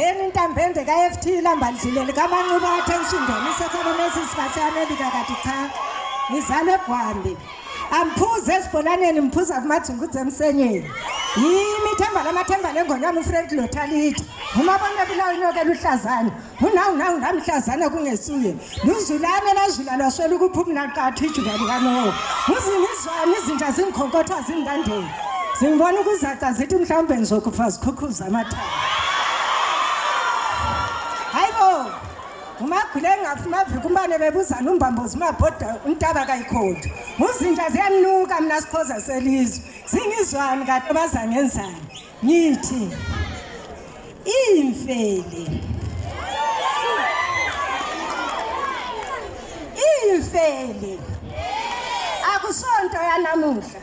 Again intambende ka-FT ilamba lidlulele kaMancuba wathi ensundeni isesabamesisi base-Amerika kati cha ngizalwe eGwambi. Amphuze esibholaneni mphuza kumadzungudze emsenyeni. Yimi ithemba lamathemba lengonyama uFrank Lothalithi. Umabona bulawa inyoka eluhlazana. Unawu nawu ngamhlazana kungesuye. Luzulane lazula lwaswela ukuphumula qathu ijuba likaNowa. Uzingizwana izinja zingikhonkotha zingilandela. Zingibona ukuzaca zithi mhlawumbe ngizokufa zikhukhuza amathanga. Hayibo! Umagule engafuma vikumbane bebuzana umbambozi umabhoda untaba kayikhothu. Uzinja ziyanuka mina sikhoza selizwe. Zingizwani kade bazangenzani. Ngithi imfele. Imfele. Akusonto yanamuhla.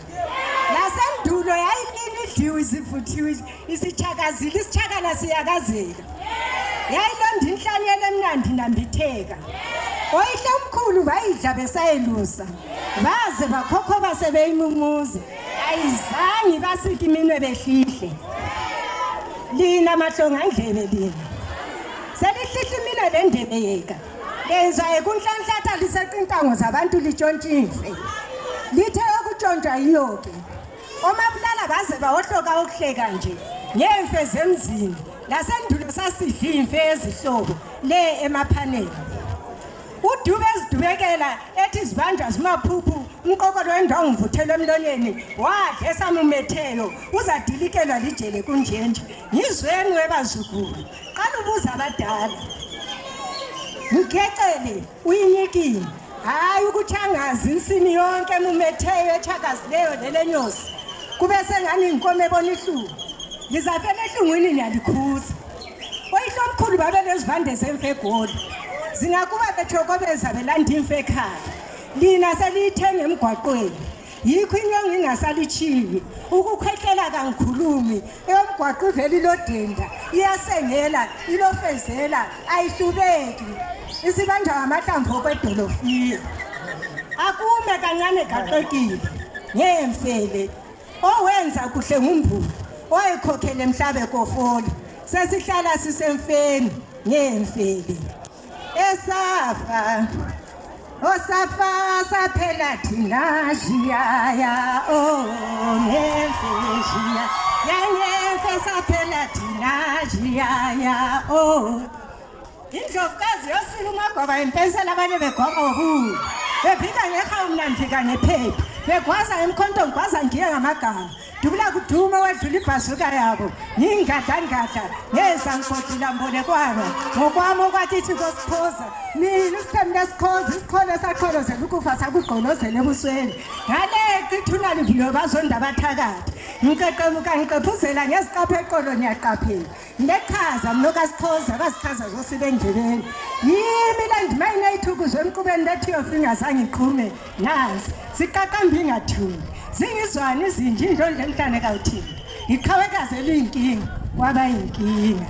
Nasendulo yayilini idliwe isivuthiwe isithakazile isithakala siyakazela. Yayilonda inhlanyelo emnandi nambitheka. Oyihle omkhulu bayidla besayelusa. Baze bakhokhoba sebeyimumuza. Ayizange basike iminwe behlihle. Lina mahlongandlebe lina. Selihlihla iminwe lendebe yeka. Lenzwa ekunhlanhlatha liseqa intango zabantu litshontsha imfe. Lithe okutshontshwa yiyo-ke. Omabulala baze bawohloka ukuhleka nje ngemfe zemzini. Lasendulo sasidla imfe ezihlobo le emaphaneni. Udube ezidubekela ethi zibanjwa zimaphuphu umqokolo wendwangu ngivuthelwe emlonyeni wadla esamumetheyo uzadilikelwa lijele kunjenje ngizweni webazukulu qala ubuza abadala ngigecele uyinyikile hhayi ukuthi angazi insini yonke emumetheyo etshakazileyo lelenyosi kube sengani inkomo ebona ihlungu ngizafela ehlungwini ngiyalikhuza oyihlomkhulu babelezivande zemfe egoli zingakuba bethokobeza belanda imfe ekhaya lina seliyithenga emgwaqweni yikho inyongo ingasalitshiyi ukukhwehlela kangikhulumi eyomgwaqo ivele ilodenda iyasengela ilofezela ayihlubeki isibanjwa ngamahlamvu okwedolofiya akume kancane gaqekile ngemfele owenza kuhle ngumbulu oyikhokhele mhlabe kofoli sesihlala sisemfeni ngemfele esafa osafa saphela thina jiyaya o ngemfe jiya yangemfe saphela thina jiyaya o indlovukazi yosila umagwaba impensela abanye begwaba ngobubi bevika ngehawu mna ndivika ngephepha begwaza emkhonto ngigwaza ngiye ngamagama dubula kuduma wadlula ibhazuka yabo ngingadlangadla ngeza ngigodila mbolekwana ngokwami okwakithi kosikhoza mina isikhemi lesikhoza isikhole saqholozela ukufa sakugqolozela ebusweni ngaleqa ithuna livuliwe bazonda abathakathi ngiqeqemuka ngiqephuzela ngeziqapha eqolo ngiyaqaphela Ngineqhaza mina okaSikhoza abazichaza zosiba endlebeni yimi le ndima ineyithukuzwe emqubeni lethiyo fingers angiqhume nansi siqaqamba ingathuli zingizwana izinja indlondlo emhlane kawuthini iqhawekazi eliyinkinga kwaba yinkinga.